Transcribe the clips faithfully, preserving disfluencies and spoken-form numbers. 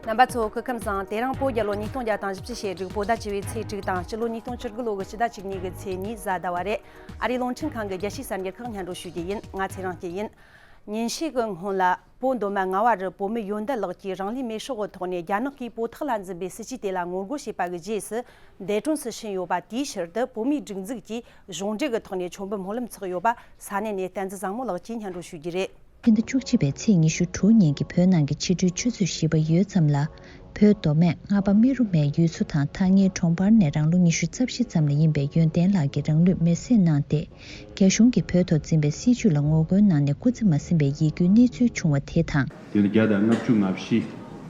རྣམ་པ་ཚོ་སྐུ་ཁམས་བཟང་། དེ་རིང་བོད་རྒྱལ་ལོ་ཉིས་སྟོང་བརྒྱ་དང་བཞི་བཅུ་ཞེ་དྲུག་བོད་ཟླ་བཅུ་བའི་ཚེས་དྲུག་དང་སྤྱི་ལོ་ཉིས་སྟོང་བཅུ་དགུ་ལོ་གི་སྤྱི་ཟླ་བཅུ་གཉིས་གི་ཚེས་གཉིས་གཟའ་ཟླ་བ་རེད། ཨ་རིའི་རླུང་འཕྲིན་ཁང་གི་རྒྱལ་སྤྱིའི་གསར་འགྱུར་ཁག་སྙན་སྒྲོན་ཞུ་རྒྱུ་ཡིན། ང་ཚེ་རིང་སྐྱིད་ཡིན། ཉིན་ཤས་ཀྱི་སྔོན་ལ་བོད་མདོ་སྨད་རྔ་བ་རུ་བོད་མི་ཡོན་ཏན་ལགས་ཀྱིས་རང་ལུས་མེ་སྲེག་གི་ཐོག་ནས་རྒྱ་ནག་གིས་བོད་ཐག་ལ་འཛིན་པའི་སྲིད་ཇུས་དེ་ལ་ངོ་རྒོལ་བྱས་པ་གི་རྗེས་སུ་འདས་གྲོངས་སུ་ཕྱིན་ཡོད་པ་དེའི་ཕྱིར་དུ་བོད་མིའི་སྒྲིག་འཛུགས་ཀྱིས་གཞུང་འབྲེལ་གྱི་ཐོག་ནས་མཆོད་འབུལ་སྨོན་ལམ་ཚོགས་ཡོད་པ་ས་གནས་ནས་བསྟན་འཛིན་བཟང་མོ་ལགས་ཀྱིས་སྙན་སྒྲོན་ཞུ་རྒྱུ་རེད། ཕྱི་ཟླ་བཅུ་གཅིག་པའི་ཚེས་ཉི་ཤུ་དྲུག་ཉིན་གྱི་བོད་ནང་གི་ཕྱི་དྲོའི་ཆུ་ཚོད་བཞི་པ་ཡོལ་ཙམ་ལ། བོད་མདོ་སྨད་རྔ་པ་རྨེ་རུ་སྨད་ཡུལ་ཚོ་དང་ཐག་ཉེའི་གྲོང་པར་ནས་རང་ལོ་ཉི་ཤུ་རྩ་བཞི་ཙམ་ལ་ཡིན་པའི་ཡོན་ཏན་ལགས་ཀྱིས་རང་ལུས་མེར་སྲེག་གནང་སྟེ། རྒྱ་གཞུང་གིས་བོད་ཐོག་འཛིན་པའི་སྲིད་བྱུས་ལ་ངོ་རྒོལ་གནང་ནས་སྐུ་ཚེ་མ་ཟིན་པའི་ཡིད་སྐྱོའི་གནས་ཚུལ་བྱུང་བ་དེ་དང་། དེ་ལ་བརྒྱ་དང་ལྔ་བཅུ་ང་བཞི་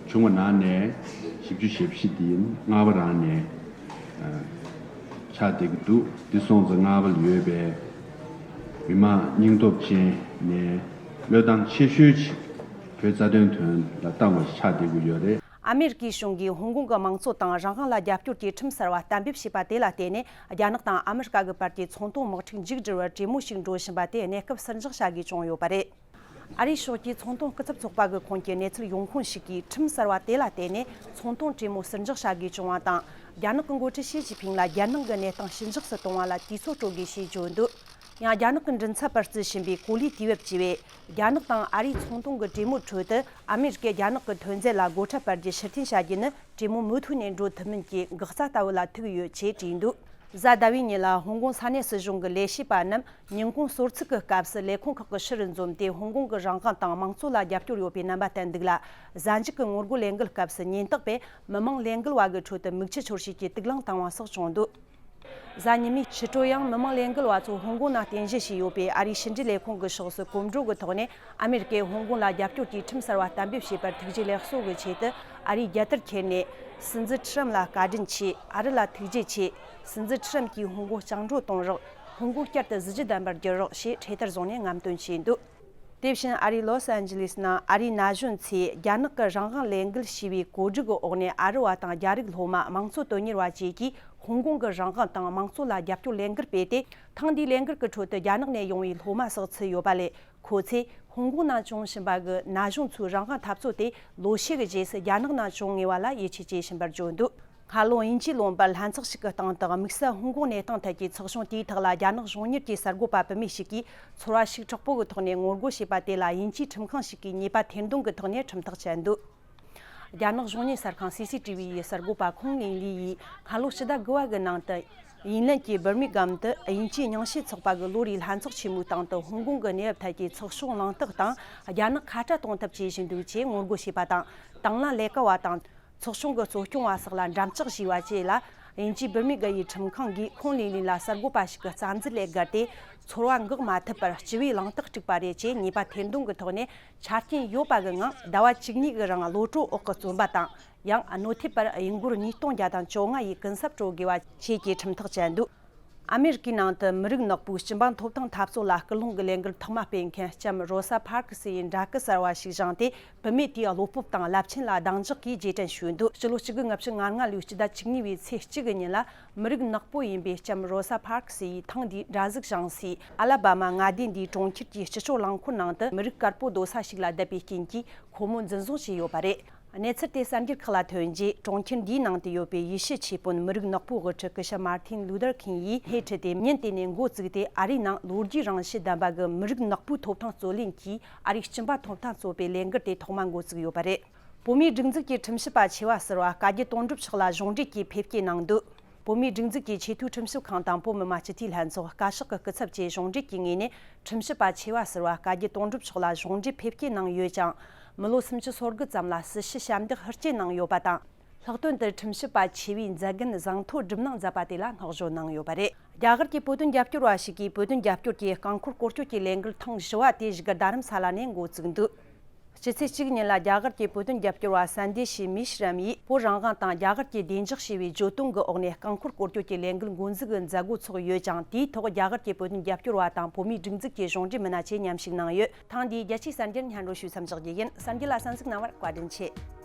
བྱུང་བ་ནང་ནས་བཞི་བཅུ་ཞེ་བཞི་དེ་རྔ་པ་རང་ནས་ཆགས་བསྡད་ཀྱི་འདུག་དེ་སོང་ཙང་རྔ་པ་ལ་ཡོད་པའི་མི་མང་སྙིང་སྟོབས་ཅན་ནས་བློས་བཏང་ཆེ་ཤོས་ཅིག་བོད་རྩ་དོན་དོན་ལ་བཏང་བ་ཞིག་ཆགས་བསྡད་ཀྱི་ཡོད་རེད། ཨ་མེ་རི་ཀའི་གཞུང་གིས་ཧོང་ཀོང་གི་དམངས་གཙོ་དང་རང་དབང་ལ་རྒྱབ་སྐྱོར་གྱི་ཁྲིམས་གསར་བ་གཏན་འབེབས་བྱས་པ་དེ་ལ་བརྟེན་ནས་རྒྱ་ནག་དང་ཨ་མེ་རི་ཀ་གི་བར་གྱི་ཚོང་དོན་དམག་འཁྲུག་མཇུག་བསྒྲིལ་བར་གྲོས་མོལ་ཞིག་འགྲོ་བཞིན་པ་དེ་གནས་སྐབས་ཟུར་འཇོག་བྱ་དགོས་བྱུང་ཡོད་པ་རེད། ཨ་རིའི་ཕྱོགས་ཀྱིས་ཚོང་དོན་སྐུ་ཚབ་ཚོགས་པ་གི་ཁོངས་ཀྱི་གནས་ཚུལ་ཡོང་ཁུངས་ཤིག་གིས་ཁྲིམས་གསར་བ་དེ་ལ་བརྟེན་ནས་ཚོང་དོན་གྲོས་མོལ་ཟུར་འཇོག་བྱ་དགོས་བྱུང་བ་དང་། རྒྱ་ནག་གི་འགོ་ཁྲིད་ཞི་ཅིན་ཕིང་ལ་རྒྱལ་ནང་གི་གནས་སྟངས་ཞི་འཇགས་སུ་གཏོང་བ་ལ་དུས་ཚོད་སྤྲོད་དགོས་ཞེས་བརྗོད་འདུག་ཡང་རྒྱ་ནག་གི་མགྲིན་ཚབ་པར་རྩིས་ཕྱིན་པའི་ཀོ་ལི་ཏི་ཝེབ་ཅེས་པས། རྒྱ་ནག་དང་ཨ་རིའི་ཚོང་དོན་གྱི་གྲོས་མོལ་ཁྲོད་དུ་ཨ་མེ་རི་ཀས་རྒྱ་ནག་གི་ཐོན་རྫས་ལ་སྒོ་ཁྲལ་སྤར་རྒྱུ་ཕྱིར་འཐེན་བྱ་རྒྱུ་ནི་གྲོས་མོལ་མུ་མཐུད་ནས་འགྲོ་ཐུབ་མིན་གྱི་འགག་རྩ་ལྟ་བུ་ལ་ཐུག་ཡོད་ཅེས་བྲིས་འདུག་གཟའ་ཟླ་བའི་ཉིན་ལ་ཧོང་ཀོང་ས་གནས་སྲིད་གཞུང་གི་ལས་བྱེད་པ་རྣམས་ཉིན་གུང་གསོལ་ཚིགས་ཀྱི་སྐབས་སུ་ལས་ཁུངས་ཁག་གི་ཕྱི་རུ་འཛོམས་ཏེ་ཧོང་ཀོང་གི་རང་དབང་དང་དམངས་གཙོ་ལ་རྒྱབ་སྐྱོར་ཡོད་པའི་རྣམ་པ་བསྟན་འདུག་ལ། གཟའ་མཇུག་གི་ངོ་རྒོལ་ལས་འགུལ་སྐབས་སུ་ཉེན་རྟོག་པས་མི་མང་ལས་འགུལ་བ་གི་ཁྲོད་དུ་མིག་ཆུ་འཆོར་བྱེད་ཀྱི་དུག་རླངས་བཏང་བ་སོགས་བྱུང་འདུག་གཟའ་ཉི་མའི་ཕྱི་དྲོ་ཡང་མི་མང་ལས་འགུལ་བ་ཚོ་ཧོང་ཀོང་ནང་རྟེན་གཞི་བྱས་ཡོད་པའི་ཨ་རིའི་ཕྱི་འབྲེལ་ལས་ཁུངས་ཀྱི་ཕྱོགས་སུ་གོམ་བགྲོད་ཀྱི་ཐོག་ནས་ཨ་མེ་རི་ཀས་ཧོང་ཀོང་ལ་རྒྱབ་སྐྱོར་གྱི་ཁྲིམས་གསར་བ་གཏན་འབེབས་བྱས་པར་ཐུགས་རྗེ་ལེགས་གསོ་གི་ཆེད་དུ་ཨ་རིའི་རྒྱལ་དར་ཁྱེར་ནས། སྲིད་འཛིན་ཁྲི་རམ་ལ་བཀའ་དྲིན་ཆེ། ཨ་རི་ལ་ཐུགས་རྗེ་ཆེ། སྲིད་འཛིན་ཁྲི་རམ་གྱིས་ཧོང་ཀོང་བཅིངས་འགྲོལ་གཏོང་རོགས། ཧོང་ཀོང་བསྐྱར་དུ་གཟི་བརྗིད་ལྡན་པར་བསྒྱུར་རོགས་ཞེས་འཕྲེད་དར་བཟུང་ནས་རྔམ་སྟོན་བྱས་འདུག་དེ་བཞིན་ཨ་རིའི་ལོས་ཨན་ཇི་ལིས་ནང་ཨ་རིའི་ན་གཞོན་ཚོས་རྒྱ་ནག་གི་རང་དབང་ལས་འགུལ་ཞེས་པའི་གོ་སྒྲིག་གི་འོག་ནས་ཨ་རི་བ་དང་རྒྱ་རིགས་སློབ་མ་དམངས་གཙོ་དོན་གཉེར་བ་བཅས་ཀྱིས་ཧོང་ཀོང་གི་རང་དབང་དང་དམངས་གཙོ་ལ་རྒྱབ་སྐྱོར་ལས་འགུལ་སྤེལ་ཏེ། ཐེངས་འདིའི་ལས་འགུལ་གྱི་ཁྲོད་དུ་རྒྱ་ནག་ནས་ཡོང་བའི་སློབ་མ་སོགས་ཚུད་ཡོད་པ་ལས། ཁོ་ཚོས་ཧོང་ཀོང་ནང་བྱུང་བཞིན་པ་གི་ན་གཞོན་ཚོའི་རང་དབང་འཐབ་རྩོད་དེ་ལོ་ཤས་ཀྱི་རྗེས་སུ་རྒྱ་ནག་ནང་བྱུང་ངེས་པ་ལ་ཡིད་ཆེས་བྱེད་བཞིན་པར་བརྗོད་འདུག་སྔ་ལོ་དབྱིན་ཇིའི་ལུང་པར་ལྷན་ཚོགས་ཤིག་གི་སྟེང་དུ་དམིགས་བསལ་ཧོང་ཀོང་གནས་སྟངས་ཐད་ཀྱི་ཚོགས་ཆུང་དེའི་ཐོག་ལ་རྒྱ་ནག་གཞུང་གཉེར་གྱི་གསར་འགོད་པ་བུད་མེད་ཞིག་གིས་ཚོར་བ་ཞིག་དྲག་པོ་གི་ཐོག་ནས་ངོ་རྒོལ་བྱས་པ་དེ་ལ་དབྱིན་ཇིའི་ཁྲིམས་ཁང་ཞིག་གིས་ཉེས་པ་ཐེར་འདོན་གྱི་ཐོག་ནས་ཁྲིམས་ཐག་བཅད་འདུག་རྒྱ་ནག་གཞུང་གཉེར་གསར་ཁང་སི་སི་ཏི་ཝི་ཡི་གསར་འགོད་པ་ཁུང་ལིང་ལི་ཡིས་སྔ་ལོ་ཕྱི་ཟླ་དགུ་བ་གི་ནང་དུ། དབྱིན་ལན་གྱི་བིར་མིང་གྷམ་དུ་དབྱིན་ཇིའི་རྙིང་ཞེན་ཚོགས་པ་གི་ལོ་རེའི་ལྷན་ཚོགས་ཆེན་མོའི་སྟེང་དུ་ཧོང་ཀོང་གི་གནས་བབ་ཐད་ཀྱི་ཚོགས་ཤོག་གླེང་སྟེགས་སྟེང་རྒྱ་ནག་ཁ་བྲལ་གཏོང་ཐབས་བྱེད་བཞིན་འདུག་ཅེས་ངོ་རྒོལ་བྱས་པ་དང་། དང་བླངས་ལས་ཀ་བ་དང་ཚོགས་ཆུང་གི་གཙོ་སྐྱོང་བ་སོགས་ལ་འགྲམ་ལྕག་བྱས་པ་བཅས་ལ། དབྱིན་ཇིའི་བིར་མིང་གྷམ་ཡི་ཁྲིམས་ཁང་གིས་ཁུང་ལིང་ལི་ལ་གསར་འགོད་པ་ཞིག་གི་རྩ་འཛིན་ལས་བརྒལ་ཏེ། ཚོར་བ་འགོག་མ་ཐུབ་པར་སྤྱི་བའི་གླེང་སྟེགས་དཀྲུགས་པ་རེད་ཅེས་ཉེས་པ་ཐེར་འདོན་གྱི་ཐོག་ནས་ཆ་རྐྱེན་ཡོད་པ་གི་ངང་ཟླ་བ་བཅུ་གཉིས་ཀྱི་རིང་གློད་གྲོལ་འོག་གི་བཙོན་པ་དང་། ཡང་གནོད་ཐེབས་པར་ཡིན་སྒོར་ཉིས་སྟོང་བརྒྱ་དང་བཅོ་ལྔ་ཡི་གུན་གསབ་སྤྲོད་དགོས་པ་བཅས་ཀྱི་ཁྲིམས་ཐག་བཅད་འདུག་ཨ་མེ་རི་ཀའི་ནང་དུ་མི་རིགས་ནག་པོའི་སྤྱི་འབངས་ཐོབ་ཐང་འཐབ་རྩོད་ལ་སྐུལ་སློང་གི་ལས་འགུལ་ཐོག་མ་སྤེལ་མཁན་ལྕམ་རོ་ས་ཕར་ཁི་སི་ཡིས་འདྲ་སྐུ་གསར་བ་ཞིག་བཞེངས་ཏེ། བུད་མེད་དེའི་བློ་སྤོབས་དང་རླབས་ཆེན་ལ་གདེང་འཇོག་གིས་རྗེས་དྲན་ཞུས་འདུག་སྤྱི་ལོ་གཅིག་དགུ་ལྔ་བཅུ་ང་ལྔ་ལོའི་སྤྱི་ཟླ་བཅུ་གཉིས་པའི་ཚེས་གཅིག་གི་ཉིན་ལ། མི་རིགས་ནག་པོ་ཡིན་པའི་ལྕམ་རོ་ས་ཕར་ཁི་སི་ཡིས་ཐེངས་འདིའི་འདྲ་གཟུགས་བཞེངས་སའི་ཨ་ལ་བྷ་མ་མངའ་སྡེ་འདིའི་གྲོང་ཁྱེར་གྱི་སྤྱི་སྤྱོད་རླངས་འཁོར་ནང་དུ་མི་རིགས་དཀར་པོ་སྡོད་ས་ཞིག་ལ་བསྡད་པའི་རྐྱེན་གྱིས། ཁོ་མོ་འཛིན་བཟུང་བྱས་ཡོད་པ་རེད། གནས་ཚུལ་དེ་གསར་འགྱུར་ཁག་ལ་ཐོན་རྗེས། གྲོང་ཁྱེར་འདིའི་ནང་དུ་ཡོད་པའི་ཡེ་ཤུའི་ཆོས་དཔོན་མི་རིགས་ནག་པོའི་དབུ་ཁྲིད་སྐུ་ཞབས་མར་ཏིན་ལུ་ཐར་ཁིང་ཡིས་སྣེ་ཁྲིད་དེ། ཉིན་དེ་ནས་འགོ་བཙུགས་ཏེ། ཨ་རིའི་ནང་ལོ་རྒྱུས་རང་བཞིན་ལྡན་པ་གི་མི་རིགས་ནག་པོའི་ཐོབ་ཐང་རྩོད་ལེན་གྱིས་ཨ་རིའི་སྤྱི་འབངས་ཐོབ་ཐང་རྩོད་པའི་ལས་འགུལ་དེ་ཐོག་མ་འགོ་བཙུགས་ཡོད་པ་རེད། བོད་མིའི་སྒྲིག་འཛུགས་ཀྱི་ཁྲིམས་ཞིབ་པ་ཆེ་བ་ཟུར་པ་བཀའ་བརྒྱུད་དོན་གྲུབ་མཆོག་ལ་གཞུང་འབྲེལ་གྱིས་ཕེབས་སྐྱེལ་གནང་འདུག་བོད་མིའི་སྒྲིག་འཛུགས་ཀྱི་ཆེས་མཐོའི་ཁྲིམས་ཞིབ་ཁང་དང་བོད་མི་མང་སྤྱི་འཐུས་ལྷན་ཚོགས་བཀའ་ཤག་གི་སྐུ་ཚབ་བཅས་གཞུང་འབྲེལ་གྱི་ངོས་ནས་ཁྲིམས་ཞིབ་པ་ཆེ་བ་ཟུར་པ་བཀའ་བརྒྱུད་དོན་གྲུབ་མཆོག་ལ་གཞུང་འབྲེལ་ཕེབས་སྐྱེལ་གནང་ཡོད་ཅིང་། མི་ལོ་སུམ་ཅུ་སོ་དགུ་ཙམ་ལ་སྲི་ཞུ་ཞབས་འདེགས་ཧུར་སྐྱེད་གནང་ཡོད་པ་དང་། ལྷག་དོན་དུ་ཁྲིམས་ཞིབ་པ་ཆེ་བའི་མཛད་འགན་བཟང་ཐོག་སྒྲུབ་གནང་མཛད་པ་དེ་ལ་བསྔགས་བརྗོད་གནང་ཡོད་པ་རེད། རྒྱ་གར་གྱི་བོད་དོན་རྒྱབ་སྐྱོར་བ་ཞིག་གིས་བོད་དོན་རྒྱབ་སྐྱོར་གྱི་རྐང་འཁོར་སྐོར་སྐྱོད་ཀྱི་ལས་འགུལ་ཐེངས་བཞི་བ་དེ་བཞུགས་སྒར་རྡ་རམ་ས་ལ་ནས་འགོ་བཙུགས་འདུག་སྤྱི་ཚེས་གཅིག་ཉིན་ལ་རྒྱ་གར་གྱི་བོད་དོན་རྒྱབ་སྐྱོར་བ་སན་དེ་ཤི་མི་ཤི་རམ་ཡིས་བོད་རང་དབང་དང་རྒྱ་གར་གྱི་བདེ་འཇགས་ཞེས་པའི་བརྗོད་དོན་གྱི་འོག་ནས་རྐང་འཁོར་སྐོར་སྐྱོད་ཀྱི་ལས་འགུལ་འགོ་འཛུགས་ཀྱི་མཛད་སྒོ་ཚོགས་ཡོད་ཅིང་། དེའི་ཐོག་རྒྱ་གར་གྱི་བོད་དོན་རྒྱབ་སྐྱོར་བ་དང་བོད་མིའི་སྒྲིག་འཛུགས་ཀྱི་གཞུང་འབྲེལ་མི་སྣ་བཅས་མཉམ་ཞུགས་གནང་ཡོད། ཐེངས་འདིའི་རྒྱལ་སྤྱིའི་གསར་འགྱུར་སྙན་སྒྲོན་ཞུས་མཚམས་འཇོག་རྒྱུ་ཡིན། གསར་འགྱུར་ལ་གསན་གཟིགས་གནང་བར་བཀའ་དྲིན་ཆེ།